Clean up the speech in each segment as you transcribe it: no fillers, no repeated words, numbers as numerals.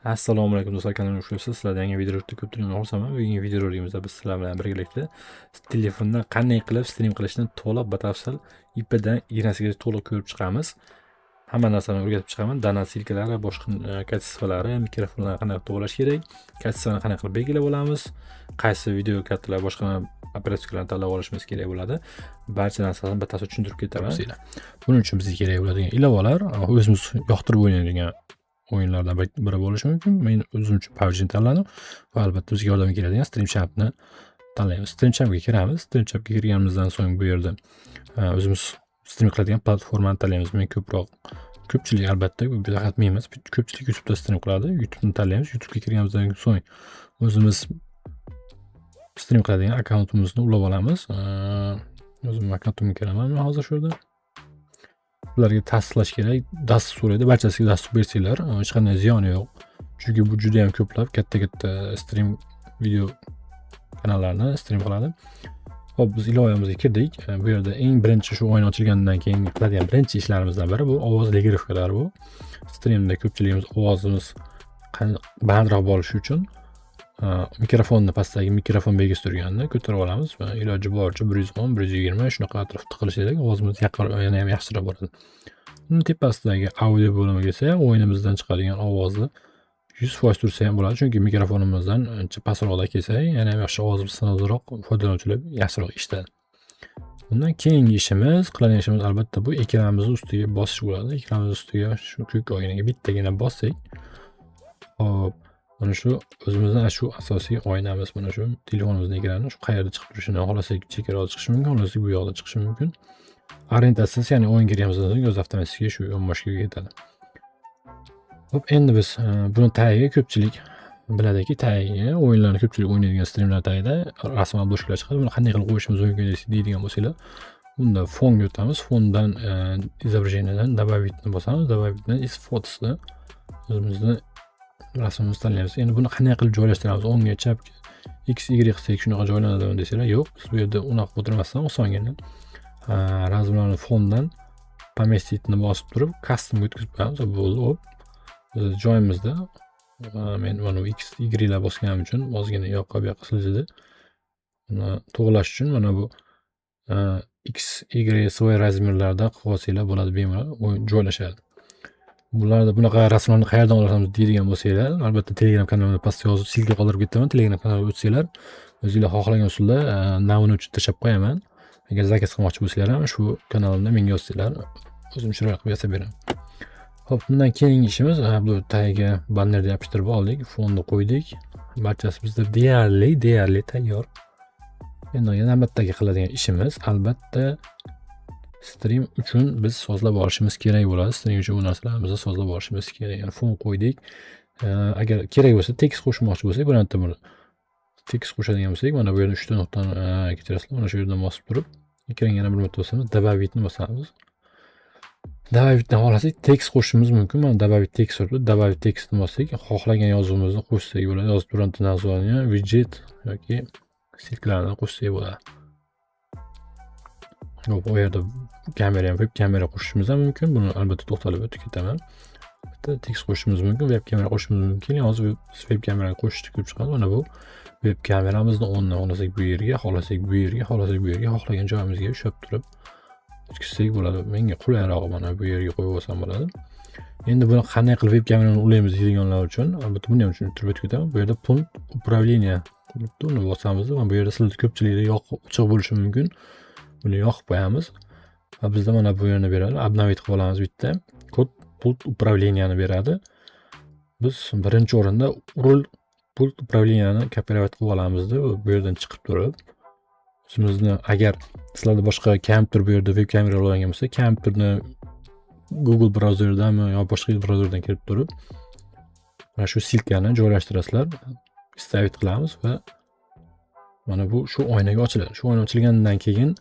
Assalomu alaykum do'stlar, kanalimga xush kelibsiz. Sizlardan yangi videorolikda ko'p turgan xursandman. Bugungi videorolikimizda biz sizlar bilan birgalikda telefondan qanday qilib stream qilishni to'liq batafsil ipidan ignasigacha to'liq ko'rib chiqamiz. Hamma narsani o'rgatib chiqaman. Донат ссылка lari, boshqa качество lari, mikrofonlarni qanday qilib to'g'irlash kerak, качество ni qanday qilib belgilab olamiz, qaysi video kartalar, boshqa оперативка larni tanlab olishimiz kerak bo'ladi. Barcha narsani batafsil tushuntirib ketaman. Buning uchun bizga kerak bo'ladigan ilovalar o'zimiz yoqtirib o'ynaydigan o'yinlardan biri bo'lishi mumkin. Men o'zim uchun PUBGni tanladim va albatta bizga yordamga keladigan StreamChampni tanlaymiz. StreamChampga kiramiz. StreamChampga kirganimizdan so'ng bu yerda o'zimiz stream qiladigan platformani tanlaymiz. Men ko'proq, ko'pchilik albatta, bu faqat men emas, ko'pchilik YouTube'da stream qiladi. YouTube'ni tanlaymiz. YouTube'ga kirganimizdan so'ng o'zimiz stream qiladigan akkauntimizni ulab olamiz. O'zimni akkauntimga kiraman men hozir shu yerda. Ularga tasdiqlash kerak. Доступ so'raydi. Barchasiga доступ bersanglar, hech qanday ziyoni yo'q. Chunki bu juda ham ko'plab katta-katta stream video kanallarni stream qiladi. Xo'p, biz ilovamizga kirdik. Bu yerda eng birinchi shu o'yin ochilgandan keyin qiladigan birinchi ishlarimizdan biri bu ovoz регулировка lar bu. Streamda ko'pchiligimiz ovozimiz balandroq bo'lishi uchun mikrofonni, pastdagi mikrofon belgisi turganini ko'tarib olamiz va iloji boricha 110, 120 shunaqa atrofda qilish kerak. Ovozimiz yaqin, yana ham yaxshiroq bo'ladi. Uni tepasidagi audio bo'limiga esa o'yinimizdan chiqadigan ovozni 100% tursa ham bo'ladi, chunki mikrofonimizdan ancha pastroqda kelsa, yana ham yaxshi ovozimiz siniqroq, foydalanuvchilar yaxshiroq eshitadi. Undan keyingi ishimiz, qiladigan ishimiz albatta bu ekranimizni ustiga bosish bo'ladi. Ekranimiz ustiga shu ko'k oynaga bittagina bossak, hop, mana shu o'zimizni shu asosiy oynamiz, mana shu telefonimizni ekrani shu qayerda chiqib turishini xohlasak chekkaroqda chiqishi mumkin, xohlasak bu yoqda chiqishi mumkin. Orientatsiyasi, ya'ni o'yin kirganimizdan so'ng o'zi avtomatik shu yonboshga ketadi. Xo'p, endi biz buni tagiga, ko'pchilik biladiki, tagiga o'yinlarni ko'pchilik o'ynaydigan strimlar tagida rasm, обложка lar chiqadi. Buni qanday qilib qo'yishimiz mumkin deydigan bo'lsanglar, unda fonga o'tamiz. Fondan изображение dan добавить ni bosamiz. Добавить dan из фотос ni o'zimizni rasmimizni tanlaymiz. Endi buni qanday qilib joylashtiramiz? O'ngga, chapga, x, y qilsak shunaqa joylanadimi desanglar, yo'q. Biz bu yerda unaqa qilib o'tirmasdan osongina rasmlarni fondan поместить ni bosib turib custom ga o'tkazib qo'yamiz va bo'ldi. Hop. Biz joyimizda men mana bu x, y lar bosganim uchun ozgina u yoqqa bu yoqqa siljidi. Buni to'g'irlash uchun mana bu x, y свой размер larda qilib olsanglar bo'ladi, bemalol joylashadi. Bularda bunaqa rasmlarni qayerdan olamiz deydigan bo'lsanglar, albatta Telegram kanalimda pastga yozib ссылка qoldirib ketaman. Telegram kanaliga o'tsanglar, o'zinglar xohlagan usulda namuna uchun tashlab qo'yaman. Agar заказ qilmoqchi bo'lsanglar ham shu kanalimda menga yozsanglar, o'zim chiroyli qilib yasab beraman. Xo'p, bundan keyingi ishimiz bu tagiga bannerni yopishtirib oldik, fonni qo'ydik. Barchasi bizda deyarli tayyor. Endi navbatdagi qiladigan ishimiz albatta stream uchun biz sozlab olishimiz kerak bo'ladi. Stream uchun bu narsalarimizni sozlab olishimiz kerak. Ya'ni fon qo'ydik. Agar kerak bo'lsa tekst qo'shmoqchi bo'lsak, bironta bir tekst qo'shadigan bo'lsak, mana bu yerda 3 ta nuqtani kechirasizlar, mana shu yerdan bosib turib, ekranga yana bir marta bosamiz, добавить ni bosamiz. Добавить ni xohlasak tekst qo'shishimiz mumkin. Mana добавить текст turibdi. Добавить текст ni bossak, xohlagan yozuvimizni qo'shsak bo'ladi. Yozib bironta название, widget yoki ссылка larni qo'shsak bo'ladi. Yo'q, u yerda kamera ham, web kamera qo'shishimiz ham mumkin. Buni albatta to'xtalib o'tib ketaman. Bitta tekst qo'shishimiz mumkin, web kamera qo'shishimiz mumkin. Hozir web kamerani qo'shishni ko'rib chiqamiz. Mana bu web kameramizni o'rnini xohlasak bu yerga, xohlasak bu yerga, xohlasak bu yerga, xohlagan joyimizga ushlab turib o'tkazsak bo'ladi. Menga qulayrog'i mana bu yerga qo'yib olsam bo'ladi. Endi buni qanday qilib veb kamerani ulaymiz deydiganlar uchun albatta buni ham tushuntirib o'tib ketaman. Bu yerda пульт управления turibdi, uni bosamiz va bu yerda sizlarda ko'pchilikda yoqib ochiq bo'lishi mumkin. Buni yoqib qo'yamiz va bizda mana bu yerni beradi. Обновить qilib olamiz bitta. Kod пульт управления ni beradi. Biz birinchi o'rinda rul пульт управления ni копировать qilib olamizda bu yerdan chiqib turib o'zimizni, agar sizlarda boshqa kompyuter, bu yerda veb kamera ulangan bo'lsa, kompyuterni Google brauzeridanmi yo boshqa brauzerdan kirib turib mana shu ссылка ni joylashtirasizlar. Вставить qilamiz va mana bu shu oynaga ochiladi. Shu oyna ochilgandan keyin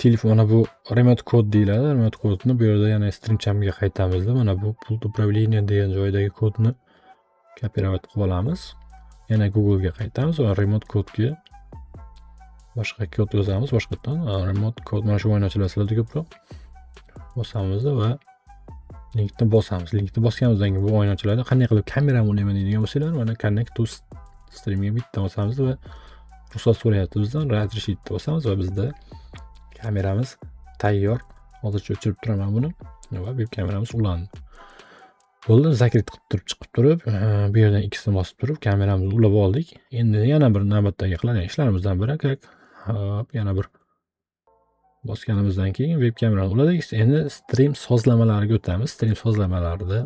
telefon, mana bu remote kod deyiladi. Remote kodni bu yerda yana StreamChampga qaytamizda mana bu пульт управления degan joydagi kodni копировать qilib olamiz. Yana Google'ga qaytamiz va remote kodga boshqa kod yozamiz boshqatdan. Remote kod mana shu oyna ochiladi sizlarda ko'proq. Bosamizda va Linkni bosamiz. Linkni bosganimizdan keyin bu oyna ochiladi. Qanday qilib kamerani ulayman deydigan bo'lsanglar, mana "Connect to stream" ga bitta bosamiz va ruxsat so'rayapti bizdan. "Разрешить" bosamiz va bizda kameramiz tayyor. Hozircha o'chirib turaman buni va web kameramiz ulandi. Bo'ldi, закрыть qilib turib, chiqib turib, bu yerdan X ni bosib turib, kameramizni ulab oldik. Endi yana bir navbatdagi qiladigan ishlarimizdan biri, как hop, yana bir bosganimizdan keyin web kamerani uladik. Endi stream sozlamalariga o'tamiz. Stream sozlamalarida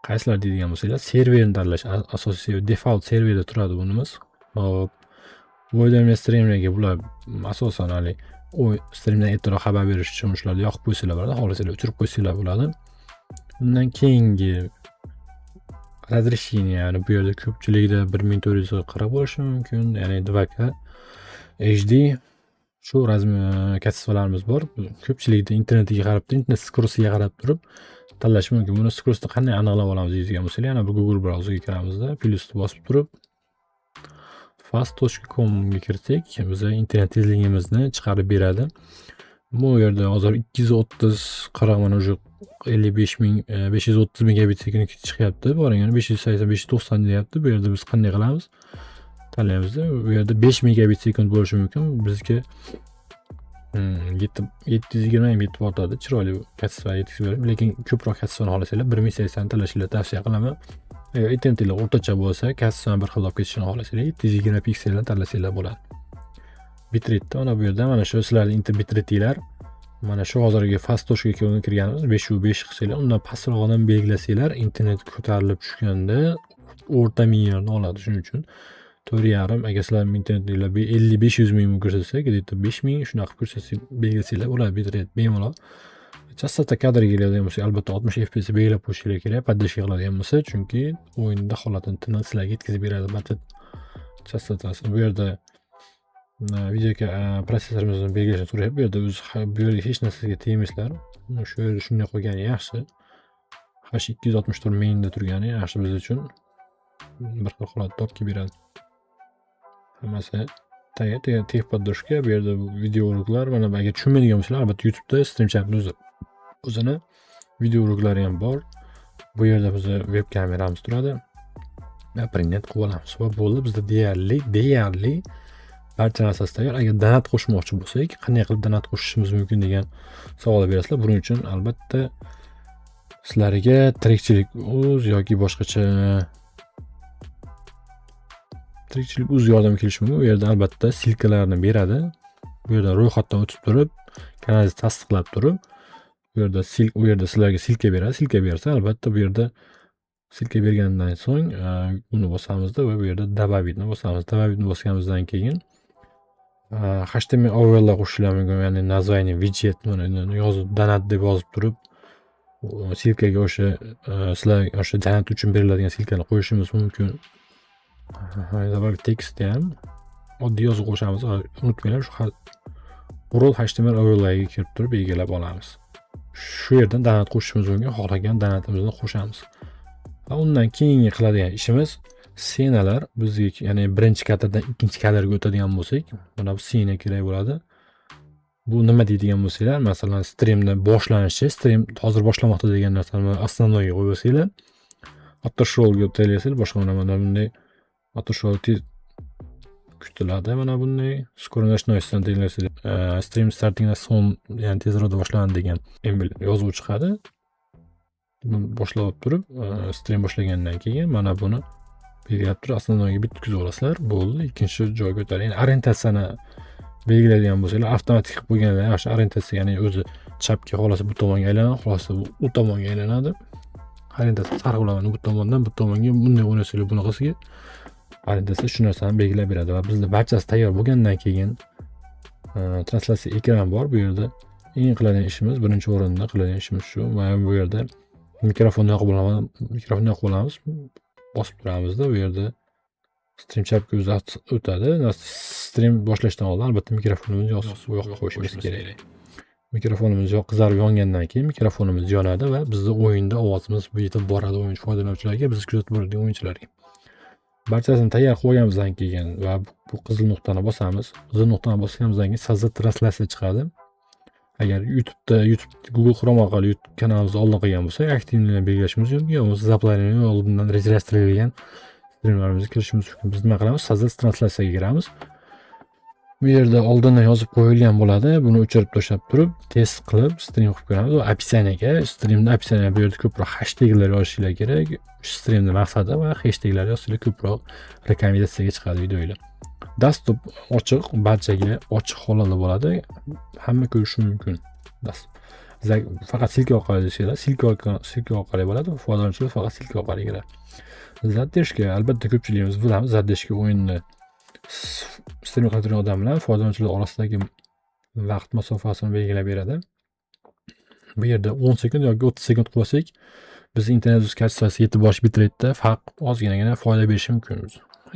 qaysilar deydigan bo'lsanglar, serverni tanlash asosiy, default serverda turadi bunimiz. Hop. Уведомление strimlarga, bular asosan haligi streamdan ertaroq xabar berish uchun shularni yoqib qo'ysanglar bo'ladi, xohlasanglar, o'chirib qo'ysanglar bo'ladi. Undan keyingi разрешение, ya'ni bu yerda ko'pchilikda 1440 bo'lishi mumkin, ya'ni 2K HD, shu размер, качество larimiz bor. Ko'pchilikda internetiga qarab turib, internet скорость iga qarab turib tanlash mumkin. Buni скорость ni qanday aniqlab olamiz deydigan bo'lsanglar, yana bir Google brauzeriga kiramizda, plyusni bosib turib, fast.com ga kirsak, biza internet tezligimizni chiqarib beradi. Bu yerda hozir 230 40, mana уже 55 530 megabit sekund chiqyapti. Boring, 580, 590 deyapti. Bu yerda biz qanday qilamiz? Tanlaymizda, bu yerda 5 megabit sekund bo'lishi mumkin. Bizga 720 ham yetib ortadi. Chiroyli качество yetkazib beradi. Lekin ko'proq качество ni xohlasanglar, 1080 tanlashinglarni tavsiya qilaman. Agar internetinglar o'rtacha bo'lsa, качество ni bir xil olib ketishini xohlasanglar, 720 pikselni tanlasanglar bo'ladi. Bitrate, mana bu yerda mana shu sizlarning bitrateinglar, mana shu hozirgi fast точка kirganimiz 5 5 qilsanglar, undan pastrog'idan belgilasanglar, internet ko'tarilib tushganda o'rta me'yorni oladi. Shuning uchun 4,5, agar sizlar internetinglar 50, 500 ming ko'rsatsa, где-то 5000, shunaqa qilib ko'rsatsa, belgilasanglar bo'ladi bitrate bemalol. Частота kadrga keladigan bo'lsak, albatta 60 FPS belgilab qo'yishinglar kerak, поддержка qiladigan bo'lsa, chunki o'yinda holatini tiniq sizlarga yetkazib beradi barcha частота sini. Bu yerda video protsessorimizni belgilashni so'rayapti. Bu yerda o'zi bu yerga hech narsaga tegmaysizlar. Shu yerda shunday qo'ygani yaxshi. H264 mainda turgani yaxshi biz uchun. Bir xil holatda olib kelib beradi. Hammasi tayyor, техподдержка, bu yerda video урок lar, mana agar tushunmaydigan bo'lsanglar, albatta YouTube'da StreamChampni o'zini video урок lari ham bor. Bu yerda bizni web kameramiz turadi. Va принять qilib olamiz va bo'ldi. Bizda deyarli barcha narsasi tayyor. Agar donat qo'shmoqchi bo'lsak, qanday qilib donat qo'shishimiz mumkin degan savol berasizlar. Buning uchun albatta sizlarga Tirikchilik uz yoki boshqacha Tirikchilik uz yordam kelishi mumkin. U yerda albatta ссылка larni beradi. Bu yerda ro'yxatdan o'tib turib, kanalingizni tasdiqlab turib, u yerda sizlarga ссылка beradi. Ссылка bersa, albatta bu yerda ссылка bergandan so'ng uni bosamizda va bu yerda "Добавить" ni bosamiz. "Добавить" ni bosganimizdan keyin HTML overlay qo'shishlar mumkin, ya'ni название widget, mana yozib, donat deb yozib turib, ссылка ga o'sha sizlar o'sha donat uchun beriladigan ссылка ni qo'yishimiz mumkin. Добавить tekstni ham oddiy yozuv qo'shamiz. Unutmanglar, shu URL HTML overlayga kirib turib belgilab olamiz. Shu yerdan donat qo'shishimiz mumkin. Xohlagan donatimizni qo'shamiz. Va undan keyingi qiladigan ishimiz сцена lar. Bizga, ya'ni birinchi kadrdan ikkinchi kadrga o'tadigan bo'lsak, mana bu сцена kerak bo'ladi. Bu nima deydigan bo'lsanglar, masalan, streamni boshlanishi, stream hozir boshlanmoqda degan narsani основной ga qo'yib olsanglar, отошел ga o'taylasizlar, boshqa mana bunday отошел tez kutiladi, mana bunday скоро начинается degan, stream starting soon, ya'ni tezroq boshlanadi degan yozuv chiqadi. Buni boshlab turib, stream boshlagandan keyin mana buni belgilab turib, основной ga bitkazib olasizlar, bo'ldi, ikkinchi joyga o'tadi. Endi orientatsiyani belgilaydigan bo'lsanglar, avtomatik qilib qo'yganlar yaxshi. Orientatsiya, ya'ni o'zi chapga xohlasa bu tomonga aylanadi, xohlasa u tomonga aylanadi. Orientatsiya farq qiladi, bu tomondan bu tomonga bunday o'ynasanglar, bunaqasiga orientatsiya shu narsani belgilab beradi. Va bizda barchasi tayyor bo'lgandan keyin translyatsiya ekran bor. Bu yerda eng qiladigan ishimiz, birinchi o'rinda qiladigan ishimiz shu. Mana bu yerda mikrofonni yoqib olaman, mikrofonni yoqib olamiz, bosib turamizda, bu yerda stream chapga o'zi o'tadi. Stream boshlashdan oldin albatta mikrofonimizni yoqib qo'yishimiz kerak. Mikrofonimiz qizarib yongandan keyin mikrofonimiz yonadi va bizni o'yinda ovozimiz yetib boradi o'yinchi foydalanuvchilarga, bizni kuzatib boradigan o'yinchilarga. Barchasini tayyor qilib olganimizdan keyin va bu qizil nuqtani bosamiz. Qizil nuqtani bosganimizdan keyin "Создать трансляция" chiqadi. Agar YouTube'da YouTube, Google Chrome orqali YouTube kanalimizni oldin qilgan bo'lsak, активный belgilashimiz mumkin yo bo'lmasa запланированный, oldindan rejalashtirilgan strimlarimizga kirishimiz mumkin. Biz nima qilamiz? Создать трансляция ga kiramiz. Bu yerda oldindan yozib qo'yilgan bo'ladi. Buni o'chirib tashlab turib, test qilib stream qilib ko'ramiz va описание ga, strimda описание, bu yerda ko'proq hashtaglar yozishinglar kerak. Strimni maqsadi va hashtaglar yozsanglar, ko'proq rekomendatsiyaga chiqadi videolar. Доступ ochiq, barchaga ochiq holatda bo'ladi. Hamma ko'rishi mumkin. Faqat ссылка orqali desanglar, ссылка orqali bo'ladi. Foydalanuvchilar faqat ссылка orqali kiradi. Задержка, albatta, ko'pchiligimiz bilamiz, задержка o'yinni stream qilib odam bilan foydalanuvchilar orasidagi vaqt masofasini belgilab beradi. Bu yerda 10 sekund yoki 30 sekund qilib olsak, biz internet качество si yetib borish bitrate'da farq ozginagina foyda berishi mumkin.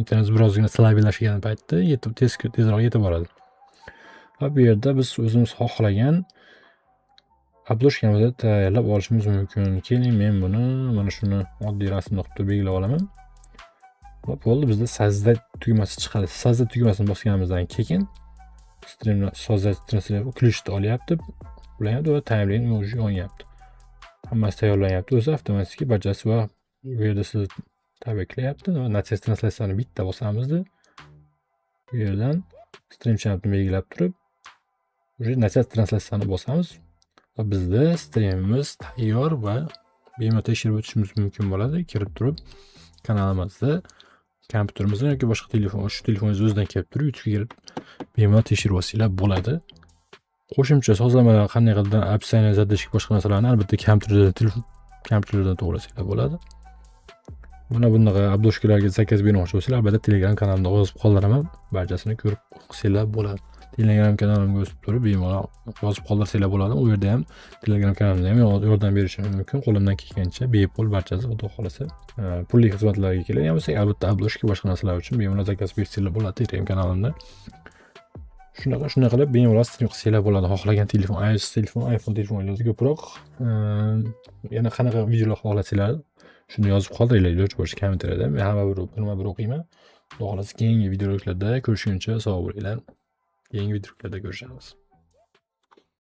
Internet birozgina слабый lashgan paytda yetib tez tezroq yetib boradi. Va bu yerda biz o'zimiz xohlagan обложка mizni tayyorlab olishimiz mumkin. Keling, men buni, mana shuni oddiy rasmni qilib turib belgilab olaman. Va bo'ldi, bizda создать tugmasi chiqadi. Создать tugmasini bosganimizdan keyin streamni создать трансляция ключni olyapti, ulanyapti va timeline уже yonyapti. Hammasi tayyorlanyapti o'zi avtomatik barchasi va bu yerda sizni tabriklayapti va начать трансляция ni bitta bosamizda, bu yerdan stream channelni belgilab turib, уже начать трансляция ni bosamiz va bizda streamimiz tayyor va bemalol tekshirib o'tishimiz mumkin bo'ladi. Kirib turib kanalimizda kompyuterimizdan yoki boshqa telefon, shu telefoningiz o'zidan kelib turib, YouTube'ga kirib bemalol tekshirib olsanglar bo'ladi. Qo'shimcha sozlamalar qanday qilib, описание, задержка, boshqa narsalarni albatta kompyuterda, telefon kompyuterdan to'g'rilasanglar bo'ladi. Mana bunaqa обложка larga заказ bermoqchi bo'lsanglar, albatta, Telegram kanalimda yozib qoldiraman. Barchasini ko'rib qilsanglar bo'ladi. Telegram kanalimga o'tib turib, bemalol yozib qoldirsanglar bo'ladi. U yerda ham, Telegram kanalimda ham yordam berishim mumkin. Qo'limdan kelgancha bepul barchasi, xudo xohlasa. Pulli xizmatlarga keladigan bo'lsak, albatta, обложка, boshqa narsalar uchun bemalol заказ bersanglar bo'ladi Telegram kanalimda. Shunaqa qilib bemalol stream qilsanglar bo'ladi. Xohlagan telefon, iOS telefon, iPhone telefonlarda ko'proq. Yana qanaqa videolar xohlasanglar, shuni yozib qoldiringlar iloji boricha kommentariyada. Men hamma birma-bir o'qiyman. Xudo xohlasa, keyingi videoroliklarda ko'rishguncha sog' bo'linglar. Keyingi videolarda ko'rishamiz.